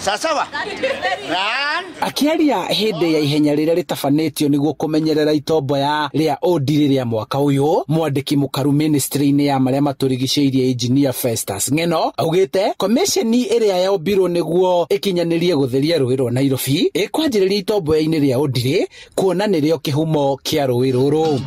Sawa. Akiaria hĩndĩ ya ihenya rĩrĩa rĩtabanĩtio nĩguo kũmenyerera itomboya rĩa Ũndiri rĩa mwaka ũyũ, mwandĩki mũkaru ministry-inĩ ya marĩa matũrigicĩirie Engineer Festus Ng'eno augĩte komisheni ĩrĩa yombirwo nĩguo ĩkinyanĩrie gũtheria rũĩ rwa Nairobi ĩkwanjĩrĩria itomboya-inĩ rĩa Ũndiri kuona nĩrĩo kĩhumo kĩa rũĩ rũrũ.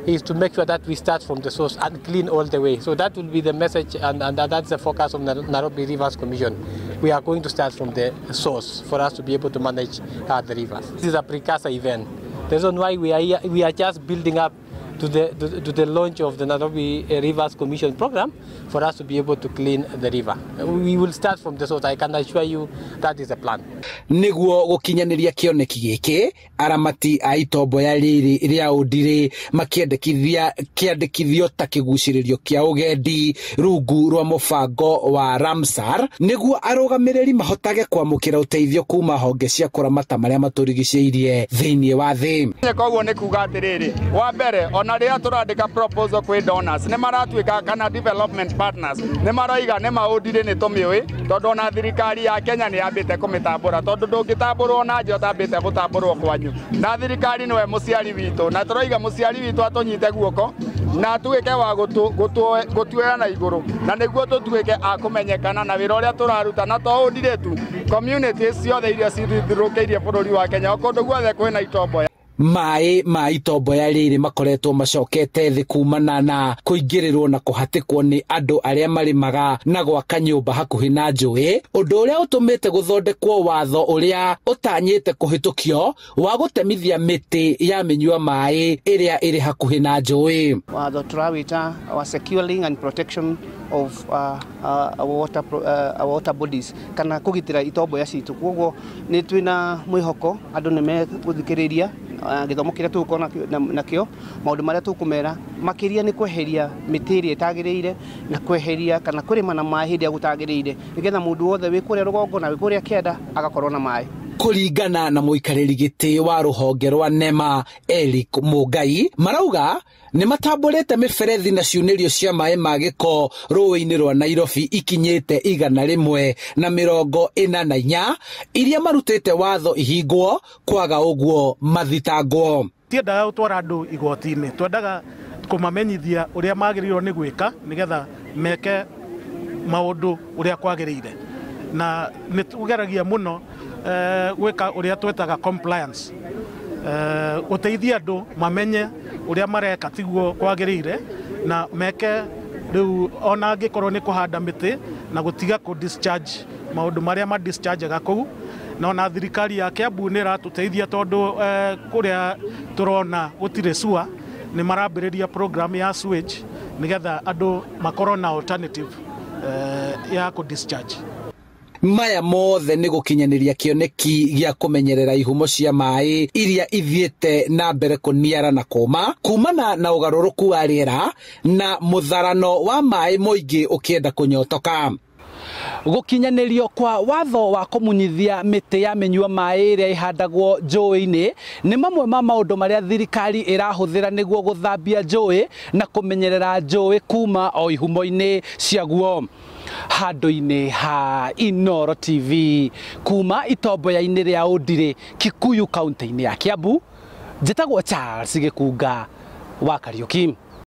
Is to make sure that we start from the source and clean all the way. So that will be the message, and that's the focus of the Nairobi Rivers Commission. We are going to start from the source for us to be able to manage the rivers. This is a precursor event. The reason why we are here, we are just building up to the launch of the Nairobi Rivers Commission program for us to be able to clean the river. We will start from the source. I can assure you that is the plan. Niguo gukinyaniria kioneki giki, aramati a itomboya riri ria Ũndiri makiendekithia kiandikithio ta kiguciririo kia ugendi rungu rwa mubango wa Ramsar niguo arugamiriri mahotage kwamukira uteithio kuma honge cia kuramata maria maturigiceirie thiini wa thi. Koguo ni kuga atiriri, wa mbere ona rĩrĩa tũrandĩka proposal kwĩ donors nĩ maratuĩka kana development partners nĩ maroiga nĩ maũndire nĩ tũmĩũĩ tondũ ona thirikari ya Kenya nĩ yambĩte kũmĩtambũra tondũ ndũngĩtambũrwo na nja ũtambĩte gũtambũrwo kwanyu, na thirikari nĩwe mũciari witũ na tũroiga mũciari witũ atũnyite guoko na atuĩke wa gũtuoya na igũrũ na nĩguo tũtuĩke a kũmenyekana na wĩra ũrĩa tũraruta na to Ũndire tu communities ciothe iria cithirũkĩirie bũrũri wa Kenya o kũndũ guothe kwĩna itomboya. Maĩ ma itomboya rĩrĩ makoretwo macokete thĩ kumana na kũingĩrĩrwo na kũhatĩkwo nĩ andũ arĩa marĩmaga na gwaka nyũmba hakuhĩ na njũĩ, ũndũ ũrĩa ũtũmĩte gũthondekwo watho ũrĩa ũtanyĩte kũhĩtũkio wa gũtemithia mĩtĩ ya mĩnyua maĩ ĩrĩa ĩrĩ hakuhĩ na njũĩ. Watho tũrawĩta wa securing and protection of our water bodies kana kũgitĩra itomboya citũ. Koguo nĩ twĩna mwĩhoko andũ nĩ megũthikĩrĩria gĩthomo kĩrĩa tũgũkorwo nakĩo, maũndũ marĩa tũkũmera makĩria nĩ kweheria mĩtĩ ĩrĩa ĩtagĩrĩire na kweheria kana kũrĩma na maĩ hĩndĩ ĩrĩa gũtagĩrĩire nĩgetha mũndũ wothe wĩ kũrĩa rũgongo na wĩ kũrĩa kĩanda agakorwo na maĩ. Kũringana na mũikarĩri gĩtĩ wa rũhonge rwa NEMA Eric Mũngai, marauga nĩ matambũrĩte mĩberethi na ciunĩrio cia maĩ ma gĩko rũĩ-inĩ rwa Nairobi ikinyĩte 144 iria marutĩte watho ihingwo kwaga ũguo mathitangwo. Tiendaga gũtwara andũ igoti-inĩ, twendaga kũmamenyithia ũrĩa magĩrĩirwo nĩ gwĩka nĩgetha meke maũndũ ũrĩa kwagĩrĩire, na nĩ tũgeragia mũno gwĩka ũrĩa twetaga compliance, gũteithia andũ mamenye ũrĩa mareka tiguo kwagĩrĩire na meke rĩu ona angĩkorwo nĩ kũhanda mĩtĩ na gũtiga kũ discharge maũndũ marĩa ma dischargeaga kũu. Na ona thirikari ya Kiambu nĩ ĩratũteithia tondũ kũrĩa tũrona gũtirĩ sewer nĩ marambĩrĩria program ya sewage nĩgetha andũ makorwo na alternative ya kũ discharge. Maya mothe nĩ gũkinyanĩria kĩoneki gĩa kũmenyerera ihumo cia maĩ iria ithiĩte na mbere kũniara na kũma kumana na ũgarũrũku wa rĩera na mũtharano wa maĩ mũingĩ ũkĩenda kũnyotoka. Gũkinyanĩrio kwa watho wa kũmunyithia mĩtĩ ya mĩnyua maĩ ĩrĩa ĩhandagwo njũĩ-inĩ nĩ mamwe ma maũndũ marĩa thirikari ĩrahũthĩra nĩguo gũthambia njũĩ na kũmenyerera njũĩ kuma o ihumo-inĩ ciaguo. Handũ-inĩ ha Inooro TV kuma itomboya-inĩ rĩa Ũndiri Kikuyu kaunti-inĩ ya Kiambu, njĩtagwo Charles Gĩkunga wa Kariũki.